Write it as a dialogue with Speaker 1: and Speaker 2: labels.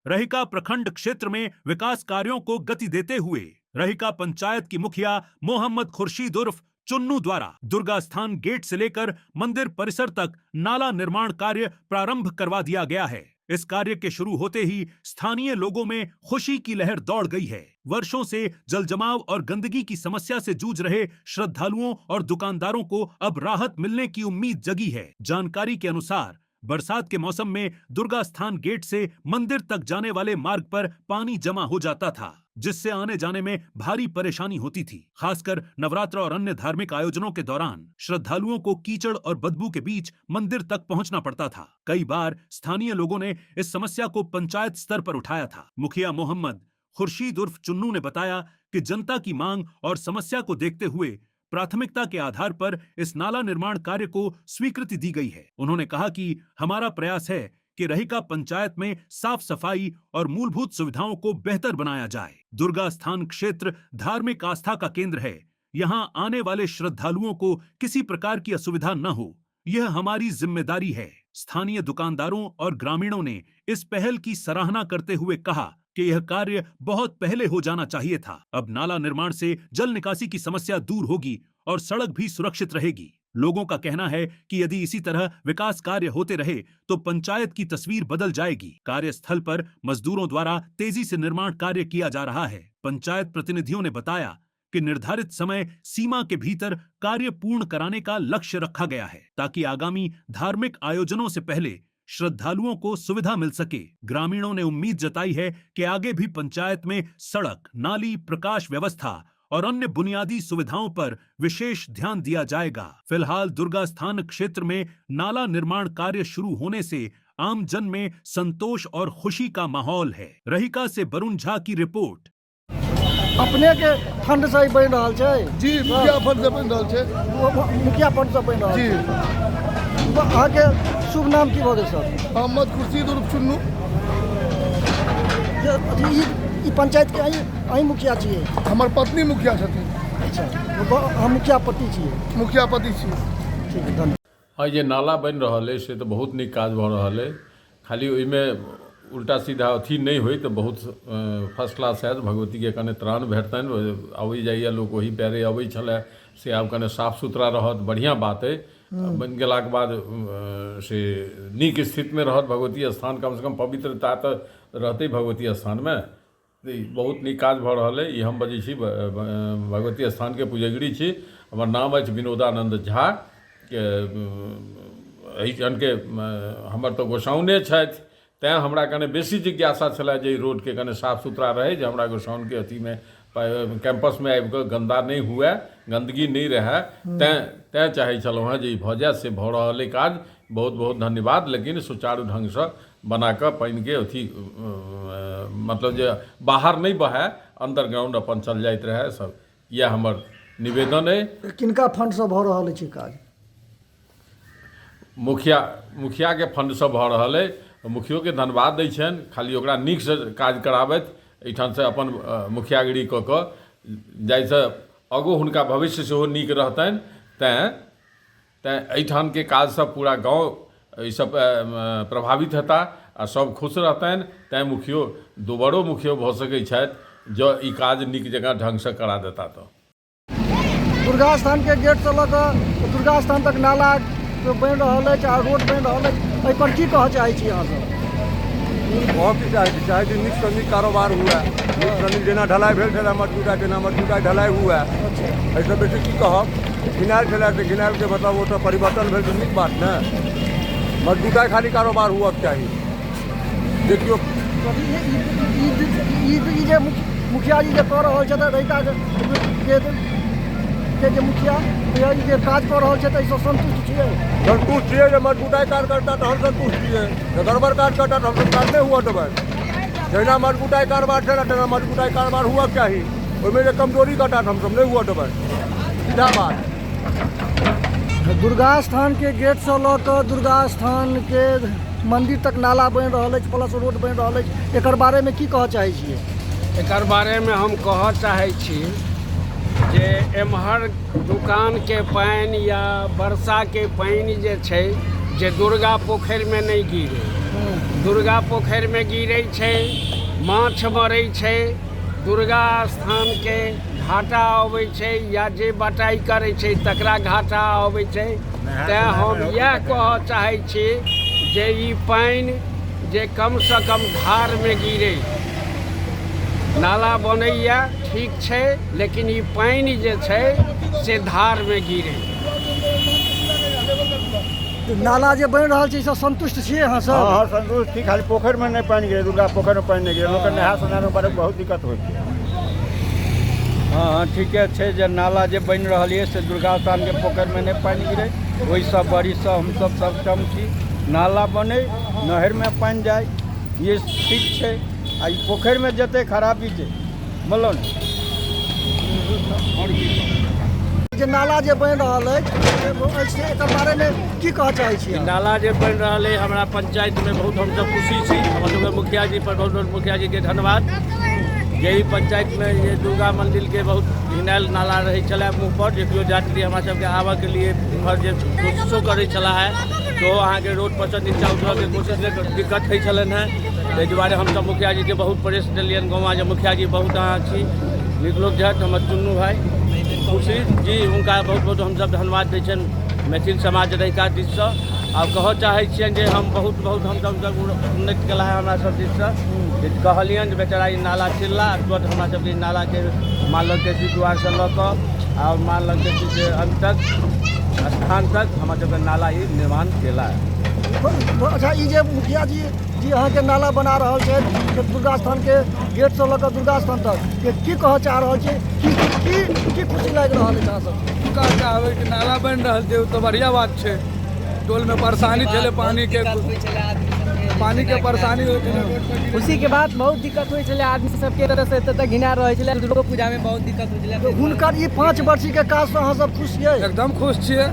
Speaker 1: रहिका प्रखंड क्षेत्र में विकास कार्यों को गति देते हुए रहिका पंचायत की मुखिया मोहम्मद खुर्शीद उर्फ चुन्नू द्वारा दुर्गास्थान गेट से लेकर मंदिर परिसर तक नाला निर्माण कार्य प्रारंभ करवा दिया गया है। इस कार्य के शुरू होते ही स्थानीय लोगों में खुशी की लहर दौड़ गई है। वर्षों से जलजमाव और गंदगी की समस्या से जूझ रहे श्रद्धालुओं और दुकानदारों को अब राहत मिलने की उम्मीद जगी है। जानकारी के अनुसार बरसात के मौसम में दुर्गा स्थान गेट से मंदिर तक जाने वाले मार्ग पर पानी जमा हो जाता था, जिससे आने जाने में भारी परेशानी होती थी। खासकर नवरात्र और अन्य धार्मिक आयोजनों के दौरान श्रद्धालुओं को कीचड़ और बदबू के बीच मंदिर तक पहुंचना पड़ता था। कई बार स्थानीय लोगों ने इस समस्या को पंचायत स्तर पर उठाया था। मुखिया मोहम्मद खुर्शीद उर्फ चुन्नू ने बताया कि जनता की मांग और समस्या को देखते हुए प्राथमिकता के आधार पर इस नाला निर्माण कार्य को स्वीकृति दी गई है। उन्होंने कहा कि हमारा प्रयास है कि रहिका पंचायत में साफ सफाई और मूलभूत सुविधाओं को बेहतर बनाया जाए। दुर्गा स्थान क्षेत्र धार्मिक आस्था का केंद्र है। यहां आने वाले श्रद्धालुओं को किसी प्रकार की असुविधा न हो, यह हमारी जिम्मेदारी है। स्थानीय दुकानदारों और ग्रामीणों ने इस पहल की सराहना करते हुए कहा कि यह कार्य बहुत पहले हो जाना चाहिए था। अब नाला निर्माण से जल निकासी की समस्या दूर होगी और सड़क भी सुरक्षित रहेगी। लोगों का कहना है कि यदि इसी तरह विकास कार्य होते रहे तो पंचायत की तस्वीर बदल जाएगी। कार्यस्थल पर मजदूरों द्वारा तेजी से निर्माण कार्य किया जा रहा है। पंचायत प्रतिनिधियों ने बताया कि निर्धारित समय सीमा के भीतर कार्य पूर्ण कराने का लक्ष्य रखा गया है, ताकि आगामी धार्मिक आयोजनों से पहले श्रद्धालुओं को सुविधा मिल सके। ग्रामीणों ने उम्मीद जताई है कि आगे भी पंचायत में सड़क, नाली, प्रकाश व्यवस्था और अन्य बुनियादी सुविधाओं पर विशेष ध्यान दिया जाएगा। फिलहाल दुर्गा स्थान क्षेत्र में नाला निर्माण कार्य शुरू होने से आमजन में संतोष और खुशी का माहौल है। रहिका से वरुण झा की रिपोर्ट।
Speaker 2: अपने के फंड से ई बनि रहल छै?
Speaker 3: जी, मुखिया फंड से बनि रहल छै।
Speaker 2: मुखिया फंड से बनि रहल
Speaker 3: जी।
Speaker 2: छै। अहाँके शुभ नाम की भऽ गेल सर?
Speaker 3: मोहम्मद खुर्शीद उर्फ चुन्नू।
Speaker 2: जे अथी ई पंचायत के अहीं मुखिया छियै?
Speaker 3: हमर पत्नी मुखिया छथिन।
Speaker 2: अच्छा, अहाँ मुखिया पति छियै?
Speaker 3: मुखिया पति छियै।
Speaker 2: ठीक है, धन्यवाद।
Speaker 4: हँ, जे नाला बनि रहल अइ से तऽ बहुत नीक काज भऽ रहल अइ। खाली ओहिमे उल्टा सीधा अथी नहि होइ तऽ बहुत फर्स्ट क्लास हैत। भगवतीके कने त्राण भेटतनि। अबै जाइए लोक, ओही पयरे अबै छलए, से आब कने साफ सुथरा रहत। बढ़िआँ बात अइ। बनि गेलाके बाद से नीक स्थितिमे रहत भगवती स्थान। कमसँ कम पवित्रता तऽ रहतै भगवती स्थानमे। ई बहुत नीक काज भऽ रहल अइ। ई हम बजै छी, भगवती स्थानके पुजगिरी छी। हमर नाम अछि विनोदानन्द झा। के एहिठामके हमर तऽ गोसाउने छथि, तैँ हमरा कने बेसी जिज्ञासा छलए जे ई रोडके कने साफ सुथरा रहै, जे हमरा गोसाउनके अथीमे कैम्पसमे आबिकऽ गन्दा नहि हुए, गन्दगी नहि रहए। तैँ चाहै छलहुँ हेँ जे ई भऽ जाए। से भऽ रहल अइ काज, बहुत बहुत धन्यवाद। लेकिन सुचारू ढङ्गसँ बना कऽ पानिके अथी, मतलब जे बाहर नहि बहए, अन्दरग्राउण्ड अपन चलि जाइत रहए सब, इएह हमर निवेदन अइ।
Speaker 2: किनका फंडसँ भऽ रहल अछि ई काज?
Speaker 4: मुखियाके फंडसँ भऽ रहल अइ। मुखियोके धन्यवाद दै छियनि। खाली ओकरा नीकसँ काज कराबथि एहिठामसँ अपन मुखियागिरी कऽ कऽ, जाहिसँ आगू हुनका भविष्य सेहो नीक रहतनि। तैँ एहिठामके काजसँ पूरा गाँव एहिसँ प्रभावित हेताह आ सभ खुश रहतनि। तैँ मुखियो दोबारो मुखियो भऽ सकै छथि, जँ ई काज नीक जकाँ ढङ्गसँ करा देता तऽ।
Speaker 2: दुर्गा स्थानके गेटसँ लऽ कऽ दुर्गा स्थान तक नाला बनि रहल अछि आ रोड बनि रहल अछि, एहिपर की कहऽ चाहै छी अहाँसभ?
Speaker 5: कहऽ की चाहै छी? चाहै छी नीकसँ नीक कारोबार हुए, नीकसँ नीक। जेना ढलाइ भेल छलै मजबूता, तेना मजबूता ढलाइ हुए। एहिसँ बेसी की कहब? घिनायल छलै तऽ घिनायलके मतलब ओतऽ परिवर्तन भेल तऽ नीक बात ने। मजबूता खाली कारोबार हुअके चाही। देखियौ,
Speaker 2: ई जे मुखिया जी जे कऽ रहल छथि, रहिकाके के जे मुखिया ई जे काज कऽ रहल छथि, एहिसँ सन्तुष्ट छियै?
Speaker 5: सन्तुष्ट छियै। जे मजबूताइ काज करता तऽ हम सन्तुष्ट छियै। जे गड़बड़ काज करता तऽ हमसभ काज नहि हुअ देबै। जहिना मजबूताइ कारोबार छै ने, तेना मजबूताइ कारोबार हुअके चाही। ओहिमे जे कमजोरी करता तऽ हमसभ नहि हुअ देबै, सीधा बात।
Speaker 2: दुर्गा स्थानके गेटसँ लऽ कऽ दुर्गा स्थानके मंदिर तक नाला बनि रहल अछि, प्लस रोड बनि रहल अछि, एकर बारेमे की कहऽ चाहै छियै?
Speaker 6: एकर बारेमे हम कहऽ चाहै छी जे एम्हर दुकानके पानि या वर्षाके पानि जे छै, जे दुर्गा पोखरिमे नहि गिरे। दुर्गा पोखरिमे गिरै छै, माछ मरै छै, दुर्गा स्थानके घाटा अबै छै या जे बटाइ करै छै तकरा घाटा अबै छै। तेँ हम इएह कहऽ चाहै छी जे ई पानि जे कमसँ कम धारमे गिरै। नाला बनैए ठीक छै, लेकिन ई पानि जे छै से धारमे गिरै।
Speaker 2: नाला जे बनि रहल छै, ईसँ सन्तुष्ट छियै अहाँ सब?
Speaker 5: हँ हँ, संतुष्ट छी। खाली पोखरिमे नहि पानि गिरै, दुर्गा पोखरिमे पानि नहि गिरै, लोकके नहा सोनायमे बड़ बहुत दिक्कत होइ छै।
Speaker 6: हँ हँ, ठीके छै जे नाला जे बनि रहल यऽ से दुर्गा स्थानके पोखरिमे नहि पानि गिरै, ओहिसँ बड़ीसँ हमसभ सक्षम छी। नाला बनै, नहरिमे पानि जाइ, ये ठीक छै। आ ई पोखरिमे जेतै खराबी छै, बोलो ने।
Speaker 2: जे नाला जे बनि रहल अछि, एकर बारेमे की कहऽ चाहै छियै?
Speaker 7: नाला जे बनि रहल अइ हमरा पंचायतमे, बहुत हमसभ खुशी छी। हमर सबके मुखिया जी पर बहुत बहुत मुखिया जीके धन्यवाद जे ई पंचायतमे जे दुर्गा मन्दिरके बहुत घिनायल नाला रहै छलै मुँह पर, जे केओ यात्री हमरा सबके आबऽके लिए इम्हर जे कोशिशो करै छलाह है तो अहाँके रोड पर सँ नीचा उतरऽके कोशिश नहि, दिक्कत होइ छलनि हेँ। ताहि दुआरे हमसभ मुखिया जीके बहुत प्रेस देलियनि गाँवमे जे मुखिया जी, बहुत अहाँ छी नीक लोक छथि। हमर चुन्नू भाई खुशी जी, हुनका बहुत बहुत हमसभ धन्यवाद दै छियनि मैथिल समाज रहिका दिससँ। आ कहऽ चाहै छियनि जे हम बहुत बहुत हमसभ उन्नति केला है हमरा सब दिससँ, जे कहलियनि जे बेचारा ई नाला छिलला, तुरंत हमरा सबके ई नालाके माँ लंकेश्वरी द्वारसँ लऽ कऽ आ माँ लंकेश्वरीके अंत तक स्थान तक हमरा सबके नाला ई निर्माण केला।
Speaker 2: अच्छा, ई जे मुखिया जी जी अहाँके नाला बना रहल छथि दुर्गा स्थानके गेटसँ लऽ कऽ दुर्गा स्थान तक के, की कहऽ चाह रहल छी? की की की खुशी लागि रहल अछि अहाँ सबके?
Speaker 8: कहऽ चाहबै कि नाला बनि रहल छै, ओ तऽ बढ़िआँ बात छै। टोलमे परेशानी छलै पानिके, पानिके परेशानी होइ छलै रोड पर गिरै।
Speaker 9: खुशीके बात, बहुत दिक्कत होइ छलै आदमी सबके, तरह से एतऽ तक घिना रहै छलै। दुर्गो पूजामे बहुत दिक्कत होइ छलै।
Speaker 2: हुनकर ई 5 वर्षीके काजसँ अहाँ सब खुश छियै?
Speaker 8: एकदम खुश छियै।